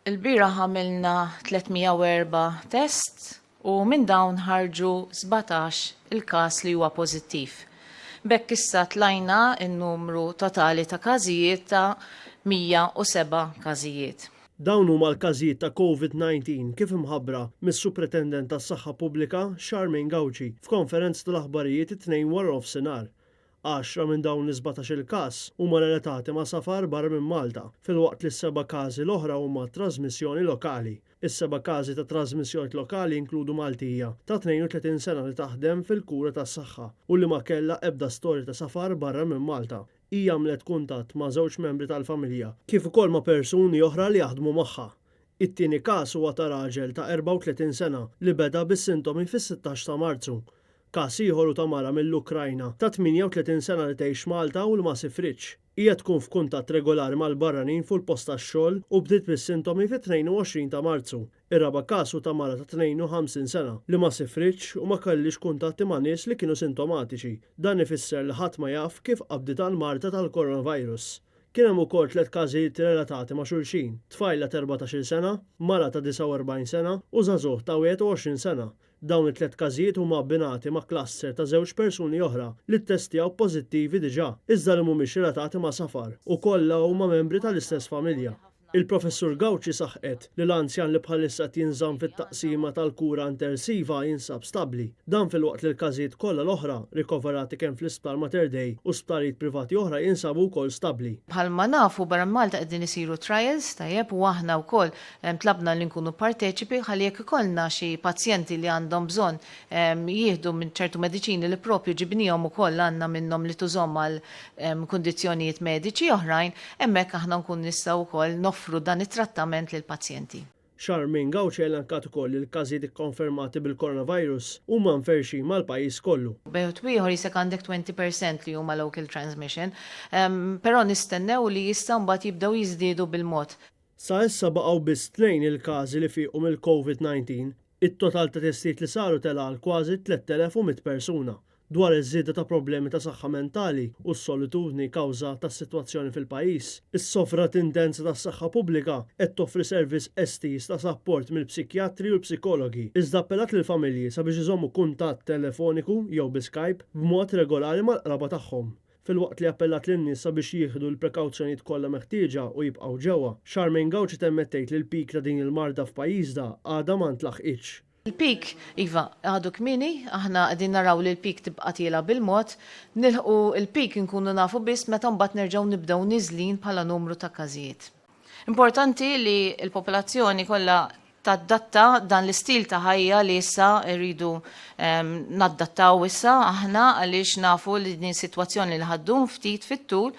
Ilbieraħ għamilna 304 test u minn dawn ħarġu 17 il-każ li huwa pożittiv. B'hekk issa tlajna n-numru totali ta' każijiet ta' 107 każijiet. Dawn huma l-każijiet ta' Covid-19 kif imħabbra mis-Supretendent tas-Saħħa Pubblika Charmaine Gauci f'konferenza tal-aħbarijiet it-Tnejn waranofsinhar. Għaxra minn dawn l-17-il każ huma relatati ma' safar barra minn Malta, filwaqt li s-seba' każi l-oħra huma trażmissjoni lokali. Is-seba' każi ta' trażmissjoniet lokali jinkludu Maltija ta' 32 sena li taħdem fil-kura tas-saħħa u li ma kellha ebda storja ta' safar barra minn Malta. Hija għamlet kuntatt ma' żewġ membri tal-familja kif ukoll ma' persuni oħra li jaħdmu magħha. It-tieni każ huwa ta' raġel ta' 34 sena li beda bis-sintomi fis-16 ta' Marzu. Każ ieħor hu ta' mara mill-Ukrajna ta' 38 sena li tgħix Malta u li ma sifritx. Hija tkun f'kuntatt regolari mal-barranin fuq il-post tax-xogħol u bdiet bis-sintomi fit-22 ta' Marzu. Ir-raba' każ hu ta' mara ta' 52 sena li ma sifritx u ma kellhiex kuntatti ma' nies li kienu sintomatiċi. Dan ifisser li ħadd ma jaf kif qabditha l-marda tal-coronavirus. Kien hemm ukoll tliet każijiet relatati ma' xulxin, tfajla t'14-il sena, mara ta' 49 sena u żagħżugħ ta' 21 sena. Dawn it-tliet każijiet huma abbinati ma' cluster ta' żewġ persuni oħra li ttestjaw pożittivi diġà, iżda li mhumiex relatati ma' safar u kollha huma membri tal-istess familja. Il-Professur Gauci saħqet li l-anzjan li bħalissa qed jinżamm fit-taqsima tal-kura intersiva jinsab stabbli. Dan filwaqt li l-każijiet kollha l-oħra rikoverati kemm fl-Isptar Mater Dei u sptarijiet privati oħra jinsabu wkoll stabbli. Bħalma nafu barra minn Malta qegħdin isiru trials, tajjeb, u aħna wkoll Tlabna li nkunu parteċipi ħalli jekk ikollna xi pazjenti li għandhom bżonn jieħdu minn ċertu mediċini li propju ġibnihom ukoll għandna minnhom li tużhom għal kundizzjonijiet mediċi oħrajn, hemmhekk aħna nkunu nistgħu wkoll noffru dan it-trattament lill-pazjenti. Charmaine Gauci elenkat ukoll li l-każijiet ikkonfermati bil-coronavirus huma mferrxin mal-pajjiż kollu. Bejn u ieħor jisek għandek 20 per cent li huma local transmission, però nistennew li issa mbagħad jibdew jiżdiedu bil-mod. Sa issa baqgħu biss tnejn il-każi li fiequ mill-Covid-19. It-total ta' testijiet li saru tela' għal kważi 3,100 persuna. Dwar iż-żieda ta' problemi ta' saħħa mentali u s-solitudni kawża tas-sitwazzjoni fil-pajjiż, is-Sovratindenza tas-Saħħa Pubblika qed toffri servizz estiż ta' sapport mill-psikjatri u l-psikologi, iżda appellat lill-familji sabiex iżommu kuntatt telefoniku jew bi Skype b'mod regolari mal-qraba tagħhom. Filwaqt li appellat lin-nies sabiex jieħdu l-prekawzjonijiet kollha meħtieġa u jibqgħu ġewwa, Charmaine Gauci temmet tgħid li l-peak ta' din il-marda f'pajjiżna għadha ma ntlaħqitx. Il-peak, iva, għadu kmieni, aħna qegħdin naraw li l-peak tibqa' tiela' bil-mod, nilħqu l-peak inkunu nafu biss meta mbagħad nerġgħu nibdew niżlin bħala numru ta' każijiet. Importanti li l-popolazzjoni kollha tadatta dan l-istil ta' ħajja li issa rridu naddattaw issa aħna għaliex nafu li din sitwazzjoni li ħa ddum ftit fit-tul.